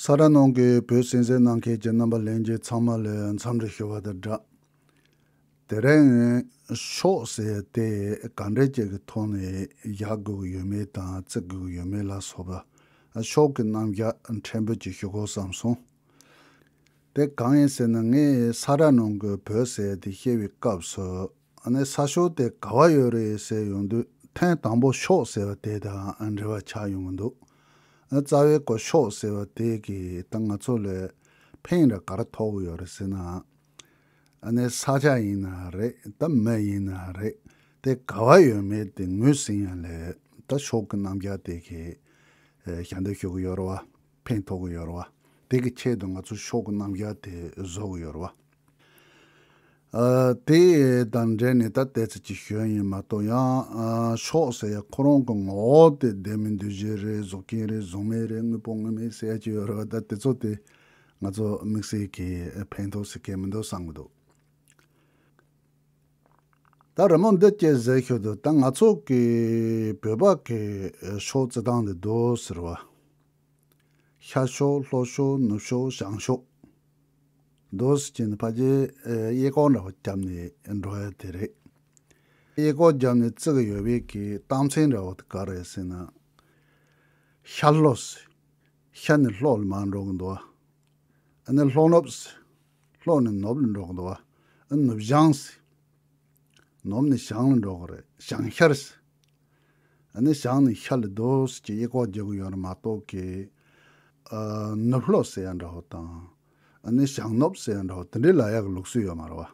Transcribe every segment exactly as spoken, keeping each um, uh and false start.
ས་ར་ནང་གི་བོད་གསན་གཟིགས་གནང་མཁན་གྱི་རྣམ་པ་ལྷན་རྒྱས་ཚང་མ་ལ་འཚམས་འདྲི་ཞུ་བ་དང་སྦྲགས། དེ་རིང་ངས་ཤོག་ཟེར་དེ་ག་འདྲ་ཅིག་གི་ཐོག་ནས་བཞག་དགོས་ཀྱི་ཡོད་མེད་དང་བརྩི་དགོས་ཀྱི་ཡོད་མེད་ལ་སོགས་པ་ཤོག་གི་རྣམ་གཞག་ཕྲན་བུ་ཅིག་ཞུ་དགོས་བསམ་སོང་། དེ་གང་ཡིན་ཟེར་ན། ངས་ས་ར་ནང་གི་བོད་ཟེར་དེ་བཤད་པའི་སྐབས་སུ། ཨ་ནི་ས་ཤོག་དེ་ག་བ་ཡོད་རེད་ཟེར་ཡོང་དུས། ཐེངས་དང་པོ་ཤོག་ཟེར་བ་དེ་དང་འབྲེལ་བ་ཆགས་ཡོང་གི་འདུག་ཨ། རྩ་བའི་གོ་ཤོག་ཟེར་བ་དེ་གིས་ད་ང་ཚོ་ལ་ཕན་ར་ག་རེ་ཐོགས་ཀྱི་ཡོད་རེད་ཟེར་ན། ཨ་ནི་ས་ཆ་ཡིན་ན་རེད། ད་མི་ཡིན་ན་རེད། དེ་ག་བ་ཡོད་མེད་དེ་ངོས་ཟིན་ཡ་ལ་ད་ཤོག་གི་རྣམ་གཞག་དེ་གིས་ཞལ་འདེབས་ཞུ་གི་ཡོད་རེད་བ། ཕན་ཐོགས་ཀྱི་ཡོད་རེད་བ། དེ་གི་ཆེད་དུ་ང་ཚོ་ཤོག་གི་རྣམ་གཞག་དེ་བཟོ་གི་ཡོད་རེད་བ། ཨ། དེ་དང་འབྲེལ་ནས་ད་ཏོག་ཙམ་ཅིག་ཞུ་ཡ་ཡིན་མ་གཏོགས། ཡང་ཨ་ཤོག་ཟེར་ཡ་ཁོ་རང་གི་ངོ་བོ་དེ་ལྡན་མིན་འདུ་བྱེད་རེད། གཟུགས་ཅན་རེད། གཟུགས་མེད་རེད། དངོས་པོ་དངོས་མེད་ཟེར་ཡ་ཅིག་ཡོད་རེད་བ། ད་དེ་ཚོ་དེ་ང་ཚོ་དམིགས་བསལ་གྱི་ཕན་ཐོགས་ཟེར་མཁན་མི་འདུག་བསམ་གི་འདུག་ད་རི་མོ་འདི་སྐྱེལ་ཟེར་ཤོག་དུ། ད་ང་ཚོ་གི་བོད་པ་གི་ཤོག་བརྩི་སྟངས་འདི་འདུག་ཟེར་བ། ཤར་ཤོག་ལྷོ་ཤོག་ནུབ་ཤོག་བྱང་ཤོག་འདུག་ཟེར་གྱི་ནི། ཕལ་ཆེར་ཨེ་གཡས་སྐོར་འདྲ་བོ་བརྒྱབ་ནས་འགྲོ་ཡ་དེ་རེད། གཡས་སྐོར་བརྒྱབ་ནས་བརྩི་གི་ཡོད་པའི་གི་རྟགས་མཚན་འདྲ་བོ་དེ་ག་རེ་ཟེར་ན། ཤར་ལྷོ་ཟེར། ཤར་ནས་ལྷོ་ལ་མར་འགྲོ་གི་འདུག་བ། ཨ་ནི་ལྷོ་ནུབ་ཟེར། ལྷོ་ནས་ནུབ་ལ་འགྲོ་གི་འདུག་བ། ཨ། ནུབ་བྱང་ཟེར། ནུབ་ནས་བྱང་ལ་འགྲོ་གི་རེད། བྱང་ཤར་ཟེར། ཨ་ནི་བྱང་ནས་ཤར་ལ་འདུག་ཟེར་གྱི་གཡས་སྐོར་རྒྱག་གི་ཡོད་རེད་མ་གཏོགས་གི། ཨ། ནུབ་ལྷོ་ཟེར་ཡ་འདྲ་བོ་དང་། ཨ་ནི་བྱང་ནུབ་ཟེར་ཡ་འདྲ་བོ་དེ་འདྲའི་ལབ་ཡག་གི་ལུགས་སྲོལ་ཡོད་མ་རེད་བ།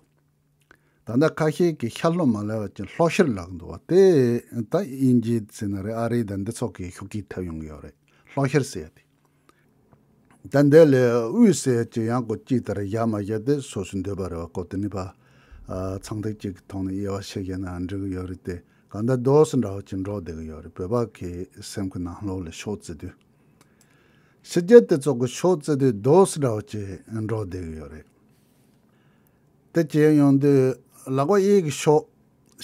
ད་ལྟ་ཁ་ཤས་ཀྱིས་ཤར་ལྷོ་མ་ལབ་པ་ཅིག་ལྷོ་ཤར་ལབ་གི་འདུག་བ། དེ་ད་དབྱིན་ཇི་ཟེར་ན་རེད། ཨ་རི་དང་འདི་ཚོ་གིས་ཤུགས་རྐྱེན་ཐེབས་ཡོང་གི་ཡོད་རེད། ལྷོ་ཤར་ཟེར་ཡ་དེ། ད་འདི་ལ་དབུས་ཟེར་གྱི་ཡང་སྒོ་གཅིག་ལྟར་བཞག་མ་བཞག་དེ་སོ་སོའི་འདོད་པ་རེད་བ། ཁོ་དེ་ནི་ཕར་ཨ་ཚངས་ཐིག་གཅིག་གི་ཐོག་ནས་དབྱེ་བ་ཕྱེ་བཞག་ན་འགྲིག་གི་ཡོད་རེད་དེ། གང་ལྟར་རྡོ་སི་འདྲ་བོ་ཅིག་འགྲོ་བསྡད་གི་ཡོད་རེད། བོད་པ་གི་སེམས་ཀྱི་ནང་ལོགས་ལ་ཤོག་བརྩི་དུས། ཕྱི་རྒྱལ་དེ་ཚོ་གི་ཤོག་བརྩི་དུས་རྡོ་སི་འདྲ་བོ་ཅིག་འགྲོ་བསྡད་གི་ཡོད་རེད། དེ་བྱས་ཡོང་དུས་ལག་པ་གཡས་ཀྱི་ཕྱོགས།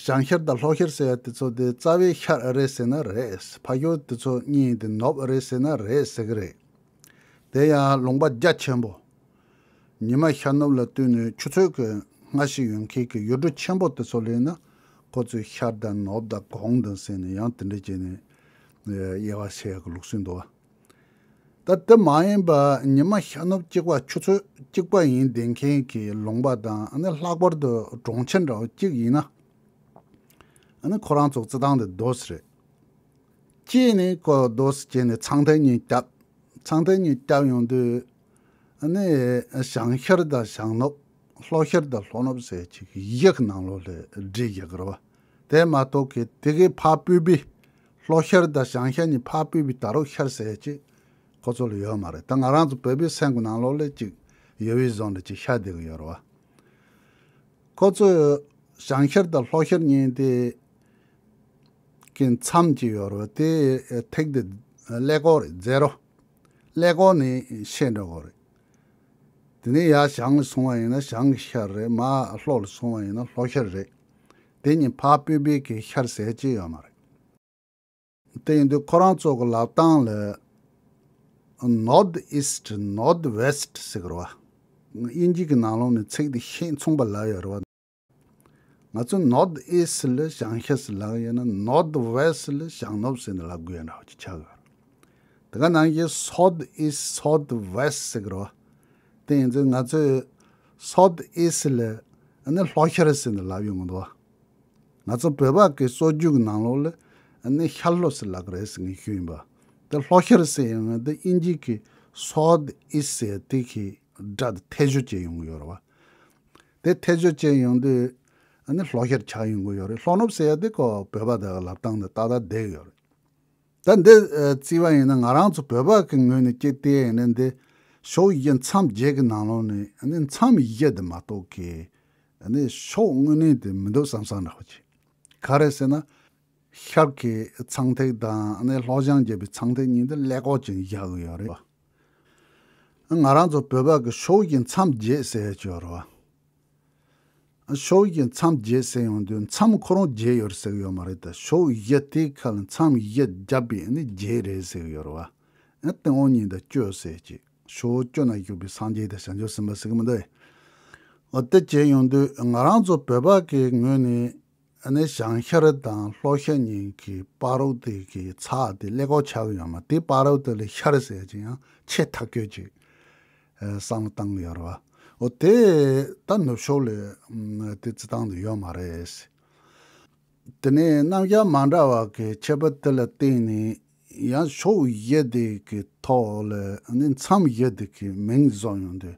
བྱང་ཤར་དང་ལྷོ་ཤར་ཟེར་ཡ་དེ་ཚོ་དེ་རྩ་བའི་ཤར་རེད་ཟེར་ན་རེད། ཕ་ཤོག་དེ་ཚོ་གཉིས་དེ་ནུབ་རེད་ཟེར་ན་རེད་ཟེར་གི་རེད། དེ་ཡང་ལུང་པ་རྒྱ་ཆེན་པོ། ཉི་མ་ཤར་ནུབ་ལ་ལྟོས་ནས་ཆུ་ཚོད་ཀྱི་སྔ་ཕྱི་ཡོང་མཁན་གྱི་ཡུལ་གྲུ་ཆེན་པོ་དེ་ཚོ་ལ་ཡིན་ན། ཁོ་ཚོས་ཤར་དང་ནུབ་དང་གུང་དང་ཟེར་ནས་ཡང་དེ་འདྲ་བྱས་ནས་དབྱེ་བ་ཕྱེ་ཡག་གི་ལུགས་སྲོལ་འདུག་བ། ད་དེ་མ་ཡིན་པ་ཉི་མ་ཤར་ནུབ་གཅིག་པ་ཆུ་ཚོད་གཅིག་པ་ཡིན་བསྡད་མཁན་གྱི་ལུང་པ་དང་། ཨ་ནི་ལྷག་པར་དུ་གྲོང་ཁྱེར་འདྲ་བོ་གཅིག་ཡིན་ན། ཨ་ནི་ཁོ་རང་ཚོ་བརྩི་སྟངས་དེ་རྡོ་སི་རེད། གཅིག་ནས་ཁོ་རྡོ་སི་བྱས་ནས་ཚངས་ཐིག་གཉིས་བརྒྱབ། ཚངས་ཐིག་གཉིས་བརྒྱབ་ཡོང་དུས། ཨ་ནི་བྱང་ཤར་དང་བྱང་ནུབ། ལྷོ་ཤར་དང་ལྷོ་ནུབ་ཟེར་ཅིག་གི་གཞི་གི་ནང་ལོགས་ལ་སྒྲིལ་བཞག་གི་རེད་བ། དེ་མ་གཏོགས་ཀྱི་དེ་གའི་ཕར་སྤོས་པའི། ལྷོ་ཤར་དང་བྱང་ཤར་གཉིས་ཕར་སྤོས་པའི་ད་རུང་ཤར་ཟེར་ཅིག་ཁོ་ཚོ་ལ་ཡོད་མ་རེད། ད་ང་རང་ཚོ་བོད་པའི་སེམས་ཀྱི་ནང་ལོགས་ལ་ཅིག་ཡོད་པའི་བཟོ་འདྲ་ཅིག་ཤར་བསྡད་གི་ཡོད་རེད་བ། ཁོ་ཚོས་བྱང་ཤར་དང་ལྷོ་ཤར་གཉིས་དེ་གི་མཚམས་ཅིག་ཡོད་རེད་བ། དེ་ཐིག་དེ་ཀླད་ཀོར་རེད། ཛེ་རོ། ཀླད་ཀོར་ནས་ཤར་འགྲོ་གི་རེད། དེ་ནས་ཡར་བྱང་ལ་སོང་བ་ཡིན་ན་བྱང་གི་ཤར་རེད། མར་ལྷོ་ལ་སོང་བ་ཡིན་ན་ལྷོ་ཤར་རེད། དེ་གཉིས་ཕར་སྤོས་པའི་གི་ཤར་ཟེར་ཅིག་ཡོད་མ་རེད། དེ་ཡིན་དུས་ཁོ་རང་ཚོ་གི་ལབ་སྟངས་ལ་North East, North West ཟེར་གི་རེད་བ། དབྱིན་ཇི་གི་ནང་ལོགས་ནས་ཚིག་དེ་ཤིན་མཚུངས་པ་ལབ་ཡོད་རེད་བ། ང་ཚོ་North East ལ་བྱང་ཤར་ཟེར་ལབ་ཡོད་ན། North West ལ་བྱང་ནུབ་ཟེར་ནས་ལབ་དགོས་ཡ་འདྲ་བོ་ཅིག་ཆགས་ཡོད་རེད། དེ་ག་ནང་བཞིན་South East, South West ཟེར་གི་རེད་བ། དེ་ཡིན་ཚེ་ང་ཚོས་South East ལ་ཨ་ནི་ལྷོ་ཤར་ཟེར་ནས་ལབ་ཡོང་གི་འདུག་བ། ང་ཚོ་བོད་པ་གི་སྲོལ་རྒྱུན་གྱི་ནང་ལོགས་ལ་ཨ་ནི་ཤར་ལྷོ་ཟེར་ལབ་གི་རེད་ཟེར་ངས་ཞུས་ཡིན་པ། དེ་ལྷོ་ཤར་ཟེར་ཡོང་ན་དེ་དབྱིན་ཇི་གི་South East ཟེར་དེ་གི་སྒྲ་དེ་འཐད་སྦྱོར་བྱས་ཡོང་གི་ཡོད་རེད་བ། དེ་འཐད་སྦྱོར་བྱས་ཡོང་དུས་ཨ་ནི་ལྷོ་ཤར་ཆགས་ཡོང་གི་ཡོད་རེད། ལྷོ་ནུབ་ཟེར་ཡ་དེ་ཁོ་བོད་པ་དག་གི་ལབ་སྟངས་དེ་ཏག་ཏག་བསྡད་ཀྱི་ཡོད་རེད། ད་འདི་ཨ་བརྩིས་པ་ཡིན་ན། ང་རང་ཚོ་བོད་པ་གི་ངོས་ནས་ཅིག་བལྟས་ཡིན་ན། འདི་ཕྱོགས་བཞི་མཚམས་བརྒྱད་ཀྱི་ནང་ལོགས་ནས་ཨ་ནི་མཚམས་བཞི་དེ་མ་གཏོགས་ཀྱི་ཨ་ནི་ཕྱོགས་དངོས་གནས་དེ་མི་འདུག་བསམ་བསམ་འདྲ་བོ་ཅིག་ག་རེ་ཟེར་ན། ཤར་གྱི་ཚངས་ཐིག་དང་ཨ་ནི་ལྷོ་བྱང་བརྒྱུད་པའི་ཚངས་ཐིག་གཉིས་དེ་ཀླད་ཀོར་ཅིག་བཞག་གི་ཡོད་རེད་བ། ང་རང་ཚོ་བོད་པ་གི་ཕྱོགས་བཞི་མཚམས་བརྒྱད་ཟེར་ཡ་ཅིག་ཡོད་རེད་བ། ཕྱོགས་བཞི་མཚམས་བརྒྱད་ཟེར་ཡོང་དུས་མཚམས་ཁོ་རང་བརྒྱད་ཡོད་རེད་ཟེར་གི་ཡོད་མ་རེད། ད་ཕྱོགས་བཞི་དེའི་ཁ་ལ་མཚམས་བཞི་བརྒྱབ་པས་ནི་བརྒྱད་རེད་ཟེར་གི་ཡོད་རེད་བ། ཨ་སྟེང་འོག་གཉིས་དང་བཅུ་ཟེར་ཅིག་ཕྱོགས་བཅུ་ན་བཞུགས་པའི་སངས་རྒྱས་དང་བྱང་ཆུབ་སེམས་དཔའ་ཟེར་གི་མི་འདུག་འོ་དེ་བྱས་ཡོང་དུས་ང་རང་ཚོ་བོད་པ་གི་ངོས་ནས་ཨ་ནི་བྱང་ཤར་དང་ལྷོ་ཤར་གཉིས་ཀྱི་བར་དེ་གི་ཚད་དེ་ཀླད་ཀོར་ཆགས་ཀྱི་ཡོད་མ་རེད། དེ་བར་དེ་ལ་ཤར་ཟེར་ཅིག་ཡང་ཆེས་ཐག་ཆོད་ཅིག་ཨ་བསམ་བློ་བཏང་གི་ཡོད་རེད་བ། འོ་དེ་ད་ནུབ་ཕྱོགས་ལ་དེ་རྩི་སྟངས་དེ་ཡོད་མ་རེད། དེ་ནས་རྣམ་གཞག་མ་འདྲ་བ་གི་ཁྱད་པར་དེ་ལ་བརྟེན་ནས་ཡང་ཕྱོགས་བཞི་དེ་གི་ཐོག་ལ་ནི་མཚམས་བཞི་དེ་གི་མིང་བཟོ་ཡོང་དུས་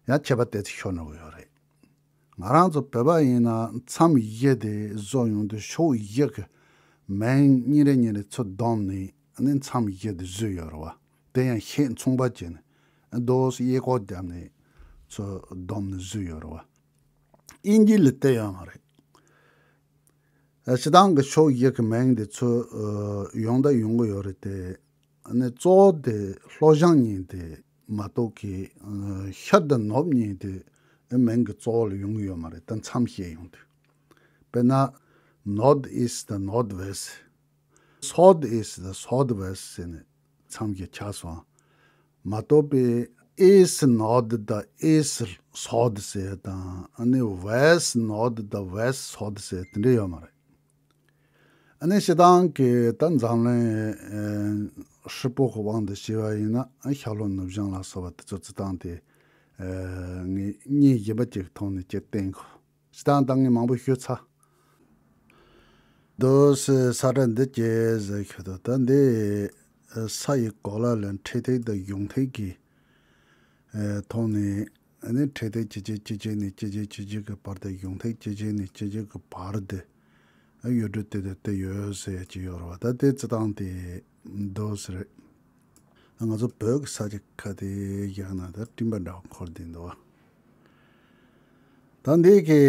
ཡང་ཁྱད་པར་དེ་ཚོ་ཤོར་འགྲོ་གི་ཡོད་རེད། ང་རང་ཚོ་བོད་པ་ཡིན་ན་མཚམས་བཞི་དེ་བཟོ་ཡོང་དུས་ཕྱོགས་བཞི་གི་མིང་གཉིས་རེ་གཉིས་རེ་ཚུར་བསྡོམས་ནས་ནི་མཚམས་བཞི་དེ་བཟོས་ཡོད་རེད་བ། དེ་ཡང་ཤད་མཚུངས་པ་བྱས་ནས་རྡོ་སོ་གཡས་སྐོར་བརྒྱབ་ནས་ཚུར་བསྡོམས་ནས་བཟོས་ཡོད་རེད་བ། དབྱིན་ཇི་ལ་དེ་ཡོད་མ་རེད། ཨ་སྤྱིར་བཏང་གི་ཕྱོགས་བཞི་གི་མིང་དེ་ཚོ་ཨ་ཡོང་ད་ཡོང་གི་ཡོད་རེད་དེ། ཨ་ནི་གཙོ་བོ་དེ་ལྷོ་བྱང་གཉིས་དེ་མ་གཏོགས་ཀྱི་ཨ་ཤར་དང་ནུབ་གཉིས་དེ་ཨ་མིང་གི་གཙོ་བོ་ལ་ཡོང་གི་ཡོད་མ་རེད། ད་མཚམས་བཤད་ཡོང་དུས། དཔེར་ན་North East དང་North West། South East དང་South West ཟེར་ནས་མཚམས་བཞི་ཆགས་སོང་། མ་གཏོགས་པའི་East North དང་East South ཟེར་དང་ཨ་ནི་West North དང་West South ཟེར་དེ་འདྲ་ཡོད་མ་རེད། ཨ་ནི་སྤྱིར་བཏང་གི་ད་འཛམ་གླིང་ཧྲིལ་པོ་གི་དབང་དུ་བྱས་པ་ཡིན་ན་ཤར་ལྷོ་ནུབ་བྱང་ལ་སོགས་པ་དེ་ཚོ་རྩི་སྟངས་དེ་ངས་གཉིས་གཞན་པ་གཅིག་གི་ཐོག་ནས་དཔྱད་བསྟན་གོ། སྤྱིར་བཏང་ད་ངས་མང་པོ་ཞུས་ཚར། རྡོ་སོ་སོ་ས་ཁྲ་འདི་སྐྱེ་ཟེར་ཞུ་དོ། ད་འདི་ས་ཡི་གོ་ལ་ལ་འཕྲེད་ཐིག་དང་གཞུང་ཐིག་གི་ཐོག་ནས་ཨ་ནི་འཕྲེད་ཐིག་ཅི་ཅི་ཅི་ཅི་ནས་ཅི་ཅི་ཅི་ཅི་གི་བར་དང་གཞུང་ཐིག་ཅི་ཅི་ནས་ཅི་ཅི་གི་བར་དེ་ཡོད་འགྲོ་དེ་དེ་དེ་ཡོད་ཟེར་གྱི་ཡོད་རེད་བ། ད་དེ་རྩི་སྟངས་དེ་རྡོ་སོ་རེད། ང་ཚོ་བོད་ཀྱི་ས་ཆ་ཁ་དེ་བཞག་ན་ད་སྤྲིན་པ་འདྲ་བ་འཁོར་བསྡད་འདུག་བ། ད་འདི་གི་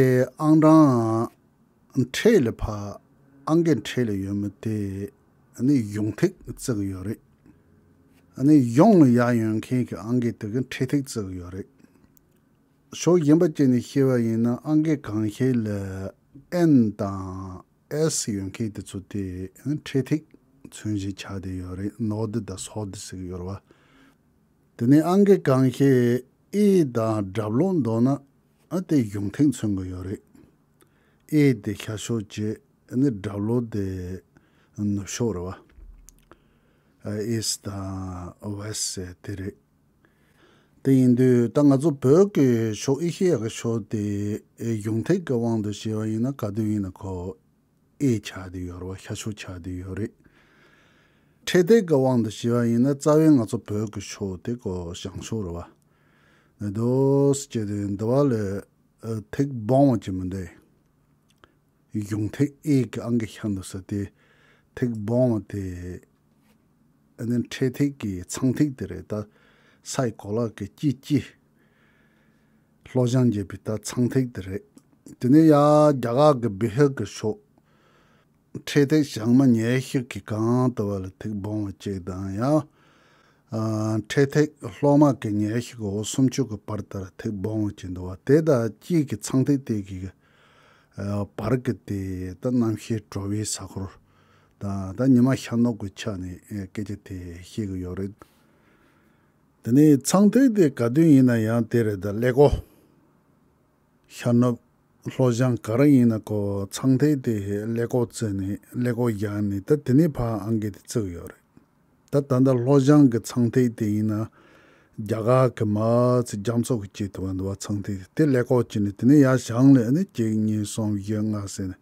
ཨང་གྲངས་འཕྲེད་ལ་ཕ་ཨང་གི་འཕྲེད་ལ་ཡོད་མི་དེ་ཨ་ནི་གཞུང་ཐིག་བརྩི་གི་ཡོད་རེད། ཨ་ནི་གཞུང་ལ་ཡར་ཡོང་མཁན་གྱི་ཨང་གི་དེ་གི་འཕྲེད་ཐིག་བརྩི་གི་ཡོད་རེད། ཕྱོགས་གཞན་པ་གཅིག་ནས་བཤད་པ་ཡིན་ན་ཨང་གི་གང་ཤེས་ལ་N དང་S ཡོད་མཁན་དེ་ཚོ་དེ་འཕྲེད་ཐིག་མཚོན་བྱེད་ཆགས་བསྡད་ཡོད་རེད། North དང་South ཟེར་གི་ཡོད་རེད་བ། དེ་ནས་ཨང་གི་གང་ཤེས་ཨི་དང་སྦྲ་ལོག་འདོགས་ན་ཨ་དེ་གཞུང་ཐིག་མཚོན་གི་ཡོད་རེད། ཨི་དེ་ཤར་ཕྱོགས་བྱས་ཨ་ནི་སྦྲ་ལོག་དེ་ནུབ་ཕྱོགས་རེད་བ། East དང་West ཟེར་དེ་རེད། དེ་ཡིན་དུས་ད་ང་ཚོ་བོད་ཀྱི་ཕྱོགས་ཨེ་ཤེ་ཡ་གི་ཕྱོགས་དེ་གཞུང་ཐིག་གི་དབང་དུ་བྱས་པ་ཡིན་ན་ག་དུས་ཡིན་ན་ཁོ་ཨེ་ཆགས་བསྡད་ཡོད་རེད་བ། ཤར་ཕྱོགས་ཆགས་བསྡད་ཡོད་རེད། འཕྲེད་ཐིག་གི་དབང་དུ་བྱས་པ་ཡིན་ན་རྩ་བའི་ང་ཚོ་བོད་ཀྱི་ཕྱོགས་དེ་ཁོ་བྱང་ཕྱོགས་རེད་བ། ནི་དོ་སི་ཅེ་དེ་འདི་བ་ལས་ཐིག་སྦོམ་བ་ཅིག་མི་འདུག་གཞུང་ཐིག་ཨེ་གི་ཨང་གི་ཤར་འདུག་ས་དེ་ཐིག་སྦོམ་བ་དེ་ཨ་ནི་འཕྲེད་ཐིག་གི་ཚངས་ཐིག་དེ་རེད། ད་ས་ཡི་གོ་ལ་གི་དཀྱིལ་དཀྱིལ་ལྷོ་བྱང་བརྒྱད་པའི་ད་ཚངས་ཐིག་དེ་རེད། དེ་ནས་ཡ་རྒྱ་གར་གི་བི་ཧར་གི་ཕྱོགས་འཕྲེད་ཐིག་བྱང་མ་ཉེ་ཤོས་ཀྱི་གང་ལྟ་བ་ལ་ཐིག་སྦོམ་བ་གཅིག་དང་ཡང་། ཨ་འཕྲེད་ཐིག་ལྷོ་མ་གི་ཉེ་ཤོས་ཀྱི་འོ་སུམ་ཅུ་གི་བར་ལྟར་ཐིག་སྦོམ་བ་གཅིག་འདུག་བ། དེ་དང་དཀྱིལ་གྱི་ཚངས་ཐིག་དེ་གི་ཨ་བར་གྱི་དེ་ད་གནམ་གཤིས་དྲོ་བའི་ས་ཁུལ་དང་ད་ཉི་མ་ཤར་ནུབ་ཀྱི་ཆ་ནས་ཨེ་སྐད་ཆ་དེ་བཤད་གི་ཡོད་རེད། དེ་ནས་ཚངས་ཐིག་དེ་ག་དུས་ཡིན་ན་ཡང་དེ་རེད། ད་ཀླད་ཀོར་ཤར་ནུབ་ལྷོ་བྱང་ག་རེ་ཡིན་ན་ཁོ་ཚངས་ཐིག་དེ་ཀླད་ཀོར་བརྩིས་ནས་ཀླད་ཀོར་བཞག་ནས་ད་དེ་ནས་ཕར་ཨང་གི་དེ་བརྩི་གི་ཡོད་རེད། ད་ད་ལྟ་ལྷོ་བྱང་གི་ཚངས་ཐིག་དེ་ཡིན་ན་རྒྱ་གར་གི་མར་ཚེ་རྒྱ་མཚོ་གི་དཀྱིལ་དུ་བ་འདུག་བ། ཚངས་ཐིག་དེ་ཀླད་ཀོར་བྱས་ནས་དེ་ནས་ཡར་བྱང་ལ་ཨ་ནི་གཅིག་གཉིས་གསུམ་བཞི་ལྔ་ཟེར་ནས་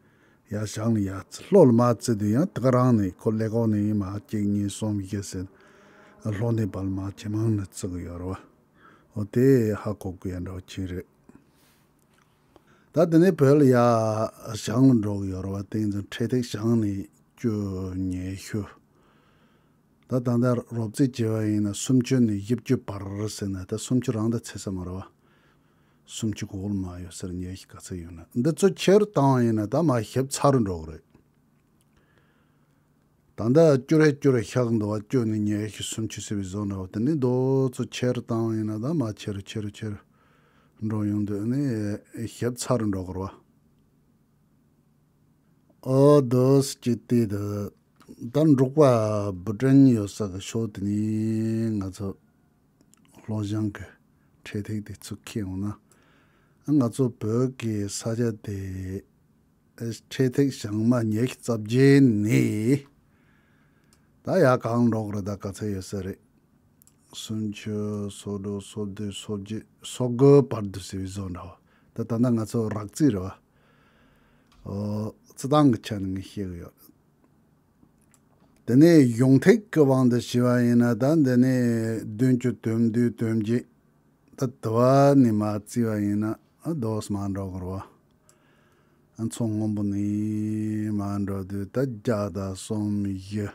ཡར་བྱང་ལ་ཡར་བརྩི། ལྷོ་ལ་མར་བརྩི་དུས་ཡང་དེ་ག་རང་ནས་ཁོ་ཀླད་ཀོར་ནས་ཡིན་མར་གཅིག་གཉིས་གསུམ་བཞི་ཟེར་ནས་ལྷོ་ནས་བར་ལ་མར་ཇེ་མང་ནས་བརྩི་གི་ཡོད་རེད་བ། འོ་དེ་ཧ་གོ་དགོས་ཡ་འདྲ་བ་ཅིག་རེད། ད་དེ་ནས་བོད་ལ་ཡར་བྱང་ལ་འགྲོ་གི་ཡོད་རེད་བ། དེ་ཡིན་ཙང་འཕྲེད་ཐིག་བྱང་ནས་བཅུ་ཉེ་ཤོས། ད་ད་ལྟ་རོབ་རྩིས་བྱས་པ་ཡིན་ན་སུམ་ཅུ་ནས་བཞི་བཅུ་བར་ཟེར་ན་ད་སུམ་ཅུ་རང་ད་ཚེ་ས་མ་རེད་བ། སུམ་ཅུ་གོ་ལ་མ་ཡོད་ཟེར་ཉེ་ཤོས་ག་ཚོད་ཡོད་ན་འདི་ཚོ་ཆེ་རུ་བཏང་བ་ཡིན་ན་ད་མར་ཞིབ་ཚགས་རུ་འགྲོ་གི་རེད། ད་ལྟ་བཅུ་རེ་བཅུ་རེ་བཞག་འདུག་བ། བཅུ་ནས་ཉེ་ཤོས་སུམ་ཅུ་ཟེར་བའི་བཟོ་འདྲ་བ་དེ་ནི་རྡོ་ཚོ་ཆེ་རུ་བཏང་བ་ཡིན་ན་ད་མར་ཆེ་རུ་ཆེ་རུ་ཆེ་རུ་འགྲོ་ཡོང་དུས་ནི་ཞིབ་ཚགས་རུ་འགྲོ་གི་རེད་བ། ཨོ་རྡོ་སི་ཅི་ཏི་དུ་ད་འབྲུག་པ་བུ་ཏྲན་ཡོད་ས་གི་ཕྱོགས་དེ་ནི་ང་ཚོ་ ལྷོ་བྱང་གི་འཕྲེད་ཐིག་དེ་ཚུར་འཁྱེར་ཡོང་ན། ང་ཚོ་བོད་ཀྱི་ས་ཆ་དེ་འཕྲེད་ཐིག་བྱང་མ་ཉི་ཤུ་རྩ་བརྒྱད་ནས་ད་ཡར་གང་འགྲོ་དགོས་རེད། ད་ག་ཚོད་ཡོད་ས་རེད། སུམ་ཅུ། སོ་དྲུག། སོ་བདུན། སོ་བརྒྱད། སོ་དགུ་བར་དུ་ཟེར་བའི་བཟོ་འདྲ་བོ། ད་ད་ལྟ་ང་ཚོ་རག་རྩིས་རེད་བ། ཨོ། རྩི་སྟངས་ཀྱི་ཆ་ནས་ངས་བཤད་གི་ཡོད། དེ་ནས་གཞུང་ཐིག་གི་དབང་དུ་བྱས་པ་ཡིན་ན། ད་འདི་ནས་བདུན་ཅུ་དོན་བདུན། དོན་བརྒྱད། ད་དེ་བ་ནས་མར་བརྩིས་པ་ཡིན་ན། ཨ། དོ་སི་མར་འགྲོ་དགོས་རེད་བ། ཨ། མཚོ་སྔོན་པོ་ནས་མར་འགྲོ་དུས་ད་བརྒྱ་དང་གསུམ། བཞི།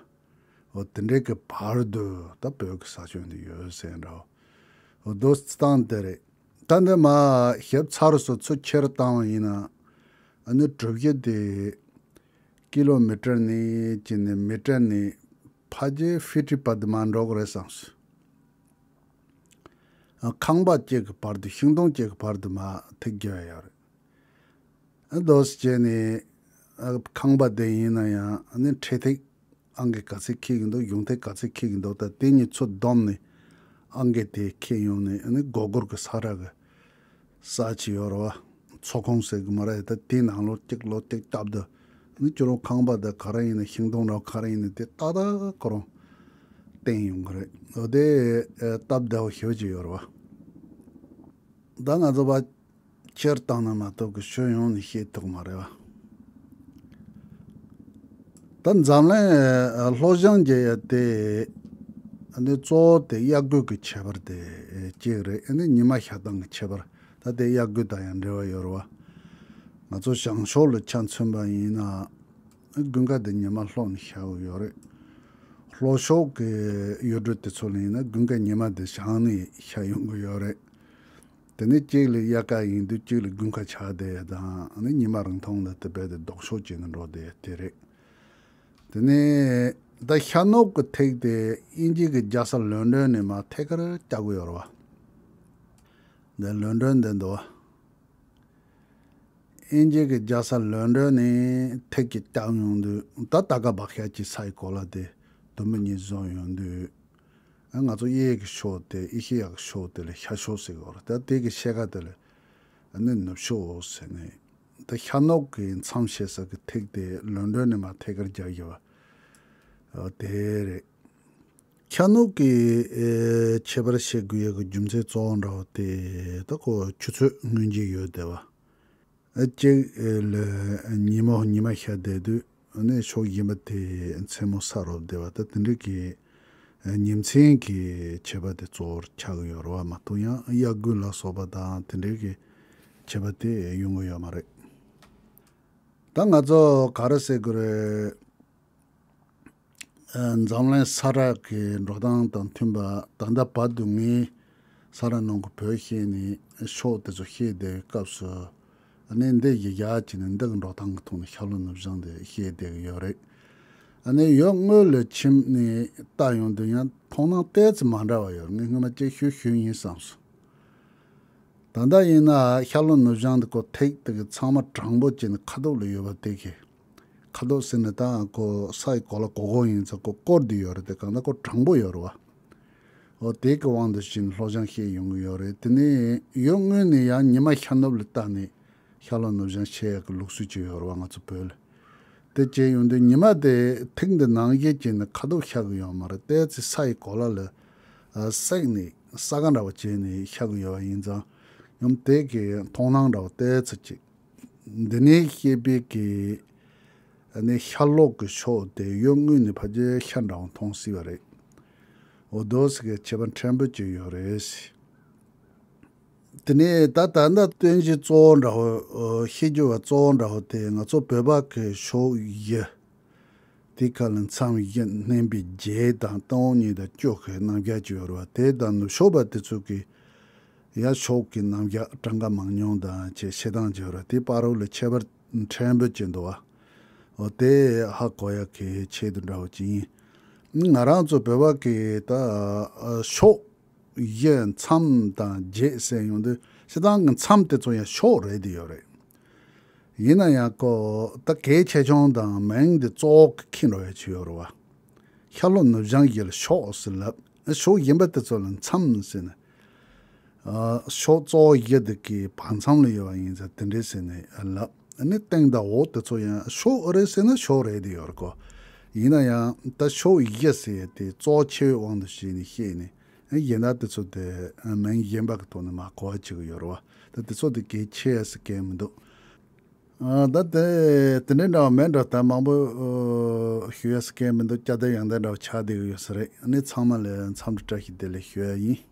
འོ། དེ་འདྲའི་གི་བར་དུ་ད་བོད་ཀྱི་ས་ཁྱོན་དུ་ཡོད་ཟེར་འདྲ་བོ། འོ། དོ་སི་རྩི་སྟངས་དེ་རེད། ད་འདི་མར་ཞིབ་ཚགས་སུ་ཚུར་ཁྱེར་བཏང་བ་ཡིན་ན། ཨ་ནི་གྲུ་བཞི་དེ་ཀི་ལོ་མི་ཊར་ནས་བྱས་ནས་མི་ཊར་ནས་ཕལ་ཆེར་ཧྥི་ཊི་བར་དུ་མར་འགྲོ་གི་རེད་བསམས་སོང་། ཨ། ཁང་པ་གཅིག་གི་བར་དུ། ཤིང་སྡོང་གཅིག་གི་བར་དུ་མར་ཐིག་བརྒྱབ་ཡོད་རེད། ཨ། དོ་སི་བྱས་ནས། ཨ། ཁང་པ་དེ་ཡིན་ན་ཡང་། ཨ་ནི་འཕྲེད་ཐིག་ཨང་ཀི་ག་ཚད་འཁྱེར་གྱི་འདུག་གཞུང་ཐིག་ག་ཚད་འཁྱེར་གྱི་འདུག་ད་དེ་གཉིས་ཚུར་བསྡོམས་ནས་ཨང་ཀི་དེ་འཁྱེར་ཡོང་ནས། ཨ་ནི་སྒོར་སྒོར་གྱི་ས་ར་གི་ས་ཆ་ཡོད་རེད་བ། མཚོ་ཁོངས་ཟེར་གི་མ་རེད། ད་དེའི་ནང་ལོགས་གཅིག་ལོགས་གཅིག་བཏབ་དུས། ཨ་ནི་ཁྱོད་རང་ཁང་པ་དེ་ག་རེ་ཡིན་ན། ཤིང་སྡོང་ར་ག་རེ་ཡིན་ན། དེ་ཏག་ཏག་ཁོ་རང་བསྟན་ཡོང་གི་རེད། འོ། དེ་སྟབས་བདེ་བོ་ཞེ་པོ་ཅིག་ཡོད་རེད་བ། ད་ང་ཚོ་ཕར་ཁྱེར་བཏང་ན་མ་གཏོགས་ཀྱི་ཕྱོགས་ཡོངས་ནས་ཤེས་ཐུབ་མ་རེད་བ། ད་འཛམ་གླིང་ལྷོ་བྱང་གི་ཡ་དེ། ཨ་ནི་གཙོ་བོ་དེ་དབྱར་དགུན་གྱི་ཁྱད་པར་དེ་གཅིག་རེད། ཨ་ནི་ཉི་མ་ཤར་སྟངས་ཀྱི་ཁྱད་པར། ད་དེ་དབྱར་དགུན་དང་ཡང་འབྲེལ་བ་ཡོད་རེད་བ། ང་ཚོ་བྱང་ཕྱོགས་ལ་ཆ་མཚོན་པ་ཡིན་ན། དགུན་ཁ་དེ་ཉི་མ་ལྷོ་ནས་ཤར་གྱི་ཡོད་རེད། ལྷོ་ཕྱོགས་ཀྱི་ཡུལ་གྲུ་དེ་ཚོ་ལ་ཡིན་ན་དགུན་ཁ་ཉི་མ་དེ་བྱང་ནས་ཤར་ཡོང་གི་ཡོད་རེད། དེ་ནས་གཅིག་ལ་དབྱར་ཁ་ཡིན་དུས་གཅིག་ལ་དགུན་ཁ་ཆགས་བསྡད་དང་། ཨ་ནི་ཉི་མ་རིང་ཐུང་ལ་དེ་རྦད་དེ་ལྡོག་ཕྱོགས་བྱས་ནས་འགྲོ་བསྡད་དེ་རེད། དེ་ནས་ད་ཤར་ནུབ་ཀྱི་ཐིག་དེ་དབྱིན་ཇི་གི་རྒྱལ་ས་ལོན་ཌོན་ནས་མར་ཐད་ཀར་བཀྱག་གི་ཡོད་རེད་བ། འདི་ལོན་ཌོན་འདི་འདུག་བ། དབྱིན་ཇི་གི་རྒྱལ་ས་ལོན་ཌོན་ནས་ཐིག་གིས་བཀྱགས་ཡོང་དུས། ད་ད་ག་བག་ཤ་གཅིག་ས་ཡི་གོ་ལ་དེ་དུམ་བུ་གཉིས་བཟོས་ཡོང་དུས། ཨ། ང་ཚོ་གཡས་ཀྱི་ཕྱོགས་དེ། ཨེ་ཤེ་ཡ་གི་ཕྱོགས་དེ་ལ་ཤར་ཕྱོགས་ཟེར་གི་ཡོད་རེད། ད་དེ་གི་ཕྱེད་ཀ་དེ་ལ་ཨ་ནི་ནུབ་ཕྱོགས་ཟེར་ནས། ད་ཤར་ནུབ་ཀྱི་མཚམས་བྱེད་ས་གི་ཐིག་དེ་ལོན་ཌོན་ནས་མར་ཐད་ཀར་རྒྱག་གི་ཡོད་པ། ཨ། དེ་རེད། ཤར་ནུབ་ཀྱི་ཨེ་ཁྱད་པར་བཤད་དགོས་ཡག་གི་རྒྱུ་མཚན་གཙོ་བོ་འདྲ་བོ་དེ། ད་ཁོ་ཆུ་ཚོད་སྔོན་གྱི་ཡོད་བསྡད་པ། ཨ། གཅིག་ལ་ཉིན་མོ་ཉི་མ་ཤར་བསྡད་དུས། ཨ་ནི་ཕྱོགས་གཞན་པ་དེ་མཚན་མོ་སྲ་རོ་བསྡད་པ། ད་དེ་འདྲ་གི་ཉིན་མཚན་གྱི་ཁྱད་པར་དེ་གཙོ་བོར་ཆགས་ཀྱི་ཡོད་རེད་བ། མ་གཏོགས་ཡང་དབྱར་དགུན་ལ་སོགས་པ་དང་དེ་འདྲ་གི་ཁྱད་པར་དེ་ཡོང་གི་ཡོད་མ་རེད། ད་ང་ཚོ་ག་རེ་ཟེར་དགོས་རེད། ཨ། འཛམ་གླིང་ས་ར་གི་འགྲོ་སྟངས་དང་མཐུན་པ། ད་ལྟ་བར་དུ་ངས་ས་ར་ནང་གི་བོད་བཤད་ནས་ཕྱོགས་དེ་ཚོ་བཤད་བསྡད་པའི་སྐབས་སུ། ཨ་ནི་འདི་གཞི་བཞག་བྱས་ནས་འདི་གི་འགྲོ་སྟངས་ཀྱི་ཐོག་ནས་ཤར་ལྷོ་ནུབ་བྱང་དེ་བཤད་བསྡད་ཀྱི་ཡོད་རེད། ཨ་ནི་ཡུལ་དངོས་ལ་ཕྱིན་ནས་བལྟ་ཡོང་དུས་ཡང་མཐོང་སྣང་ཏོག་ཙམ་མ་འདྲ་བ་ཡོད་རེད། ངས་སྔོན་མ་ཅིག་ཞུ་ཞུས་ཡིན་བསམས་སོང་། ད་ལྟ་ཡིན་ན་ཤར་ལྷོ་ནུབ་བྱང་དེ་ཁོ་ཐིག་དེ་གི་ཚང་མ་དྲང་པོ་བྱས་ནས་ཁ་ཐོག་ལ་ཡོད་པ་དེ་གི། ཁ་ཐོག་ཟེར་ན་ད་ཁོ་ས་ཡི་གོ་ལ་གོ་གོ་ཡིན་ཙང་ཁོ་བསྐོར་བསྡད་ཡོད་རེད་དེ། གང་ལྟར་ཁོ་དྲང་པོ་ཡོད་རེད་བ། འོ། དེ་གི་དབང་དུ་བྱས་ནས་ལྷོ་བྱང་བཤད་ཡོང་གི་ཡོད་རེད། དེ་ནས་ཡུལ་དངོས་ནས་ཡང་ཉི་མ་ཤར་ནུབ་ལ་བལྟས་ནས་ཤར་ལྷོ་ནུབ་བྱང་བཤད་ཡག་གི་ལུགས་སྲོལ་ཅིག་ཡོད་རེད་བ། ང་ཚོ་བོད་ལ། དེ་བྱས་ཡོང་དུས་ཉི་མ་དེ་ཐིག་འདི་ནང་བཞིན་བྱས་ནས་ཁ་ཐོག་ཤར་གི་ཡོད་མ་རེད། ཏོག་ཙམ་ས་ཡི་གོ་ལ་ལ་ཨ་བསྲེགས་ནས་ས་ག་འདྲ་བོ་བྱས་ནས་ཤར་གི་ཡོད་པ་ཡིན་ཙང་། ཡང་དེ་གི་མཐོང་སྣང་འདྲ་བོ་ཏོག་ཙམ་ཅིག་འདི་ནས་བཤད་པའི་གི། ཨ་ནི་ཤར་ལྷོ་གི་ཕྱོགས་དེ་ཡུལ་དངོས་ནས་ཕལ་ཆེར་ཤར་འདྲ་བོ་མཐོང་སྲིད་པ་རེད། འོ། དོ་སི་གི་ཁྱད་པར་ཕྲན་བུ་ཅིག་ཡོད་རེད། དེ་ནས་ད་ད་ལྟ་སྟོན་གཞི་གཙོ་བོ་འདྲ་བོ། ཨོ། བཤད་རྒྱུ་བ་གཙོ་བོ་འདྲ་བོ་དེ་ང་ཚོ་བོད་པ་གི་ཕྱོགས་བཞི། དེ་ཁ་ལ་མཚམས་བཞི་བསྣན་པའི་བརྒྱད་དང་སྟེང་འོག་གཉིས་དང་བཅུ་གི་རྣམ་གཞག་ཅིག་ཡོད་རེད་བ། དེ་དང་ནུབ་ཕྱོགས་པ་དེ་ཚོ་གི་ཡང་ཕྱོགས་ཀྱི་རྣམ་གཞག་གྲངས་ཀ་མང་ཉུང་དང་བཅས་བཤད་སྟངས་ཅིག་ཡོད་རེད། དེ་བར་དུ་ལ་ཁྱད་པར་ཕྲན་བུ་ཅིག་འདུག་བ། འོ། དེ་ཧ་གོ་ཡག་གི་ཆེད་དུ་འདྲ་བོ་ཅིག་ཡིན། ང་རང་ཚོ་བོད་པ་གི་ད་ཕྱོགས་བཞི་མཚམས་དང་བརྒྱད་ཟེར་ཡོང་དུས། སྤྱིར་བཏང་གི་མཚམས་དེ་ཚོ་ཡང་ཕྱོགས་རེད་དེ་ཡོད་རེད། ཡིན་ན་ཡང་ཁོ་ད་གལ་ཆེ་ཆུང་དང་མིང་དེ་གཙོ་བོ་གི་འཁྱེར་འགྲོ་ཡ་ཅིག་ཡོད་རེད་བ། ཤར་ལྷོ་ནུབ་བྱང་བཞི་ལ་ཕྱོགས་ཟེར་ལབ། ཕྱོགས་གཞན་པ་དེ་ཚོ་ལ་མཚམས་ཟེར་ནས། ཨ་ཕྱོགས་གཙོ་བོ་བཞི་དེ་གི་བར་མཚམས་ལ་ཡོད་པ་ཡིན་ཙང་དེ་འདྲས་ཟེར་ནས་ལབ། ཨ་ནི་སྟེང་དང་འོག་དེ་ཚོ་ཡང་ཕྱོགས་རེད་ཟེར་ན་ཕྱོགས་རེད་དེ་ཡོད་རེད་གོ། ཡིན་ན་ཡང་ད་ཕྱོགས་བཞི་ཟེར་ཡས་དེ་གཙོ་ཆེ་བའི་དབང་དུ་བྱས་ནས་བཤད་ནས། ཨ་གཞན་དག་དེ་ཚོ་དེ་ཨ་མིང་གཞན་པ་གི་ཐོག་ནས་མར་གོ་བ་བྱེད་གི་ཡོད་རེད་བ། ད་དེ་ཚོ་དེ་གལ་ཆེ་ཡ་ཟེར་མཁན་མི་འདུག། ཨ་ད་དེ་དེ་འདྲའི་འདྲ་བ་མེད་འགྲོ། ད་མང་པོ་ཨ་ཞུ་ཡ་ཟེར་མཁན་མི་འདུག། སྐྱ་བདེ་ཡང་བདེ་འདྲ་བ་ཆགས་བསྡད་གི་ཡོད་ས་རེད། ཨ་ནི་ཚང་མ་ལ་འཚམས་འདྲི་བཀྲ་ཤིས་བདེ་ལེགས་ཞུ་ཡ་ཡིན།